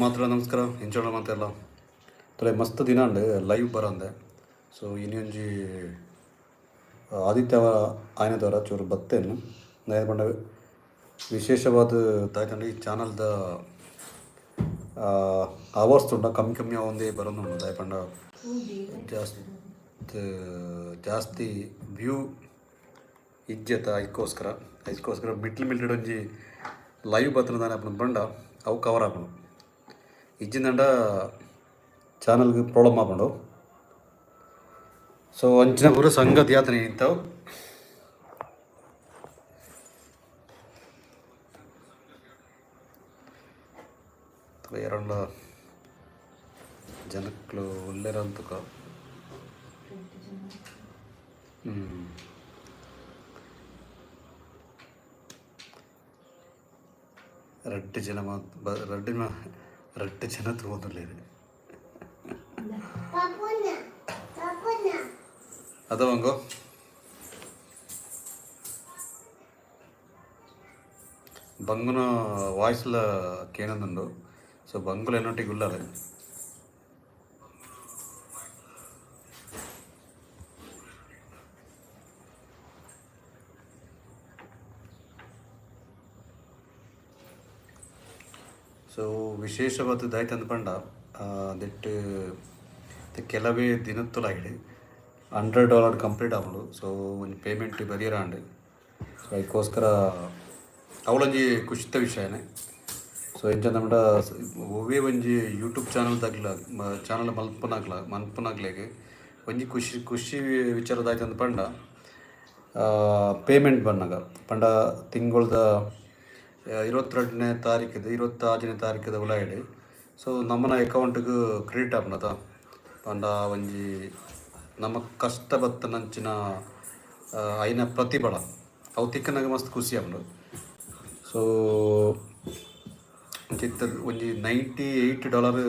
ಮಾತ್ರ ನಮಸ್ಕಾರ, ಎಂಚೋಣ ಮಾತೆಲ್ಲ ತೊಲೆ ಮಸ್ತ್ ದಿನ ಅಂಡ್ ಲೈವ್ ಬರಂದೆ. ಸೊ ಇನಿ ಒಂಜಿ ಆದಿತ್ಯವಾರ ಆಯ್ನದವರ ಚೂರು ಬತ್ತೇನು ದಾಯೆ ಪಂಡ ವಿಶೇಷವಾದ ದಾಯ್ತಂಡ ಈ ಚಾನಲ್ದ ಅವರ್ಸ್ ಉಂಡ ಕಮ್ಮಿ ಕಮ್ಮಿ ಆವೊಂದೇ ಬರೊಂದುಂಡು. ದಾಯೆ ಪಂಡ ಜಾಸ್ತಿ ಜಾಸ್ತಿ ವ್ಯೂ ಇಜ್ಜತ. ಐಕ್ಕೋಸ್ಕರ ಐಕ್ಕೋಸ್ಕರ ಮಿಡ್ಲ್ ಮಿಡ್ಲ್ ಒಂಜಿ ಲೈವ್ ಬತ್ತನ ದಾನೆ ಆಪುಂಡು ಪಂಡ ಅವು ಕವರ್ ಆಪುಂಡು. ಇಜ್ಜಿಂದಂಡ ಚಾನಲ್ಗೆ ಪ್ರಾಬ್ಲಮ್ ಆಪುಂಡು. ಸೊ ಅಂಚಿನ ಪೂರ ಸಂಗತಿ ಆತನೆ ಇಂಥವು. ಎರಡ ಜನಕ್ಲು ಉಲ್ಲೆರಂತಕ. ರಡ್ಡ್ ಜನ ರಡ್ಡ್ ರಡ್ಡ್ ಜನ ತೂವೊಂದುಲ್ಲೆರ್. ಅದ ಬಂಗು ಬಂಗುನ ವಾಯ್ಸ್ಲ ಕೇನೊಂದುಂಡು. ಸೊ ಬಂಗುಲ ಎನ್ನೊಟ್ಟಿಗೆ ಉಲ್ಲರ್. ಸೊ ವಿಶೇಷವಾದ ದಾಯ್ತಂದ್ ಪಂಡ ದೆಟ್ಟ್ ಕೆಲವೇ ದಿನತ್ತುಲಾಗಿಡ್ $100 ಕಂಪ್ಲೀಟ್ ಆಪುಂಡು. ಸೊ ಒಂಜಿ ಪೇಮೆಂಟ್ ಬರಿಯರ ಆಂಡ್. ಸೊ ಐಕ್ಕೋಸ್ಕರ ಅವಳೊಂಜಿ ಖುಷಿತ ವಿಷಯನೇ. ಸೊ ಎಂಚ ಪಂಡ ಒವ್ವೇ ಒಂಜಿ ಯೂಟ್ಯೂಬ್ ಚಾನಲ್ ದಾಗ್ಲ ಚಾನಲ್ ಮಲ್ಪುನಾಗ್ಲ ಮನ್ಪುನಾಗ್ಲೆಗ್ ಒಂಜಿ ಖುಷಿ ಖುಷಿ ವಿಚಾರ ದಾಯ್ತಂದ್ ಪಂಡ ಪೇಮೆಂಟ್ ಬನ್ನಗ ಪಂಡ ತಿಂಗೊಳ್ದ 22ನೇ ತಾರೀಕಿದ 26ನೇ ತಾರೀಕಿದ ಉಲಾಯಿಡ್ ಸೊ ನಮ್ಮನ ಅಕೌಂಟ್ಗ್ ಕ್ರೆಡಿಟ್ ಆಪುಂಡತ. ಪಂಡ ಒಂಜಿ ನಮ್ಮ ಕಷ್ಟ ಬತ್ತನಂಚಿನ ಐನ ಪ್ರತಿಫಲ ಅವು ತಿಕ್ಕನಾಗ ಮಸ್ತ್ ಖುಷಿ ಆಪುಂಡು. ಸೊ ಚಿತ್ತ ಒಂಜಿ $98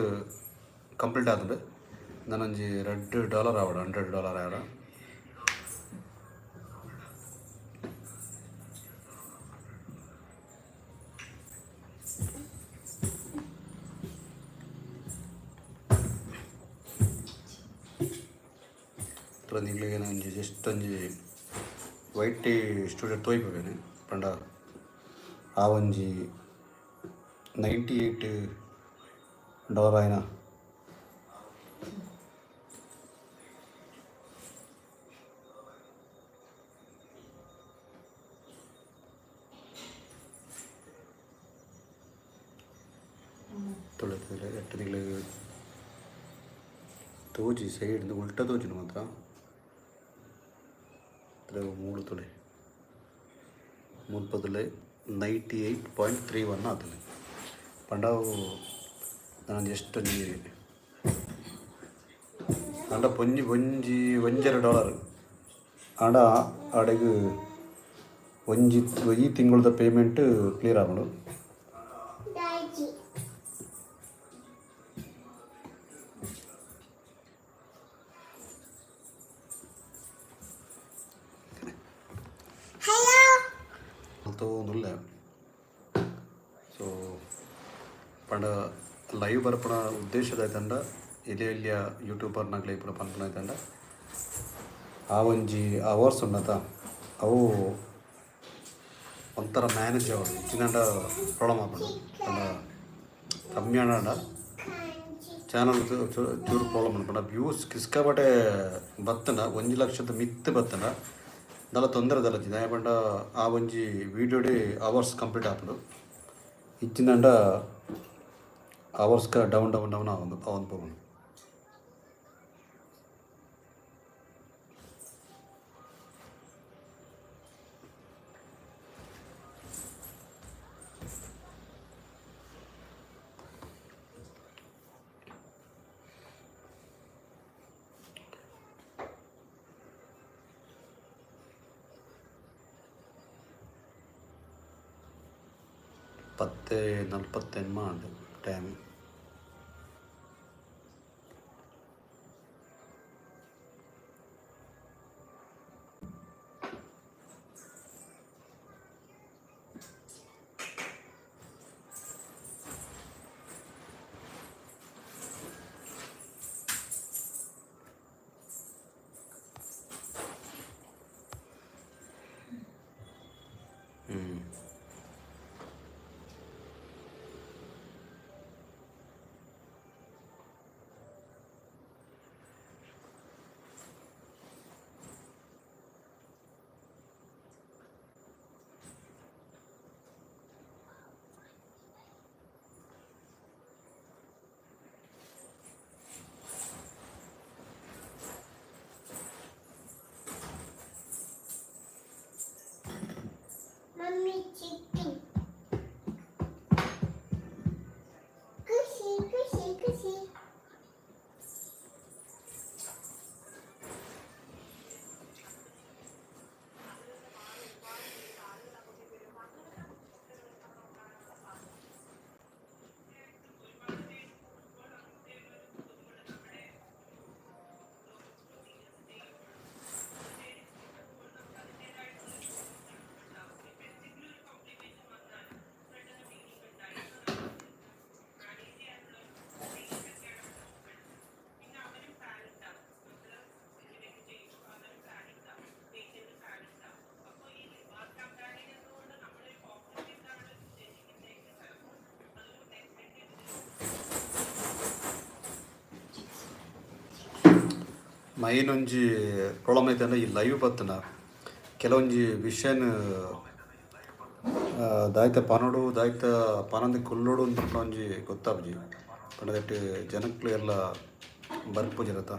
ಕಂಪ್ಲೀಟ್ ಆತುಂಡು. ನನೊಂಜಿ 2 ಡಾಲರ್ ಆವಡ್, $100 ಆವಡ್. ನಿಕ್ಲೆಗ್ ಒಂಜಿ ಜಸ್ಟ್ ಒಂಜಿ ವೈಟ್ ಸ್ಟುಡಿಯೋ ತೋಯ್ಪುವೆನೆ ಪಂಡ ಆ ಒಂಜಿ $98 ಆಯಿನ. ತೂಲೆ ತೂಲೆ ಎಟ್ಟು ನಿಕ್ಲೆಗ್ ತೋಜಿ ಸೈಡ್ ಉಲ್ಟ ತೋಜುಂಡು ಮಾತ್ರ. ಮೂಲು ತೂಲೆ, ಮುಲ್ಪದುಲೆ 98.31 ಆತುಂಡು. ಪಂಡ ಅವು ನನೊಂಜಿ ಎಷ್ಟ್ ಒಂಜಿ ಪಂಡ ಒಂಜಿ ಒಂಜಿ 1.5 ಡಾಲರ್ ಆಂಡ ಆಡೆಗ್ ಒಂಜಿ ಈ ತಿಂಗಳದ ಪೇಮೆಂಟ್ ಕ್ಲಿಯರ್ ಆಪುಂಡು. ಮಲ್ತೊಂದುಲ್ಲೆ. ಸೊ ಪಂಡ ಲೈವ್ ಬರ್ಪುನ ಉದ್ದೇಶ ದಾಯ್ತಂಡ ಎಲ್ಯ ಎಲ್ಯ ಯೂಟ್ಯೂಬರ್ನಕ್ಲೆಗ್ ಪೂರ ಪನ್ಪುನ ಐತಂಡ ಆ ಒಂಜಿ ಅವರ್ಸ್ ಉಂಡತ ಅವು ಒಂಥರ ಮ್ಯಾನೇಜ್ ಆವೊಡು. ಇಜ್ಜಿಂಡ ಪ್ರಾಬ್ಲಮ್ ಆಪುಂಡು. ಪಂಡ ಕಮ್ಮಿ ಆಂಡ ಚಾನಲ್ ಚೂರು ಪ್ರಾಬ್ಲಮ್ ಉಂಡು. ಪಂಡ ವ್ಯೂಸ್ ಕಿಸ್ಕಬಟೆ ಬತ್ತಂಡ, 1 ಲಕ್ಷದ ಮಿತ್ತ್ ಬತ್ತಂಡ ದಾಲ ತೊಂದರೆ ದಾಲ ಇಜ್ಜಿ. ದಾಯೆ ಪಂಡ ಆ ಒಂಜಿ ವೀಡಿಯೋಡೆ ಅವರ್ಸ್ ಕಂಪ್ಲೀಟ್ ಆಪುಂಡು. ಇಜ್ಜಿಂಡ ಅವರ್ಸ್ಕ ಡೌನ್ ಡೌನ್ ಡೌನ್ ಆವೊಂದು ಆವೊಂದು ಪೋಪುಂಡು. 10:49 ಆಂಡ್ ಟೈಮ್. ಮೈನ್ ಒಂಜಿ ಪ್ರಾಬ್ಲಮ್ ಐತಂಡ, ಈ ಲೈವ್ ಬತ್ತನ ಕೆಲವೊಂಜಿ ವಿಷಯನ್ ದಾಯ್ತ ಪನೊಡು, ದಾಯ್ತ ಪನಂದೆ ಕುಲ್ಲೊಡು ಅಂತ ಒಂಜಿ ಗೊತ್ತಾಪುಜಿ. ಪಂಡ ದೆಟ್ ಜನಕ್ಲು ಎಲ್ಲ ಬರ್ಪುಜರತ.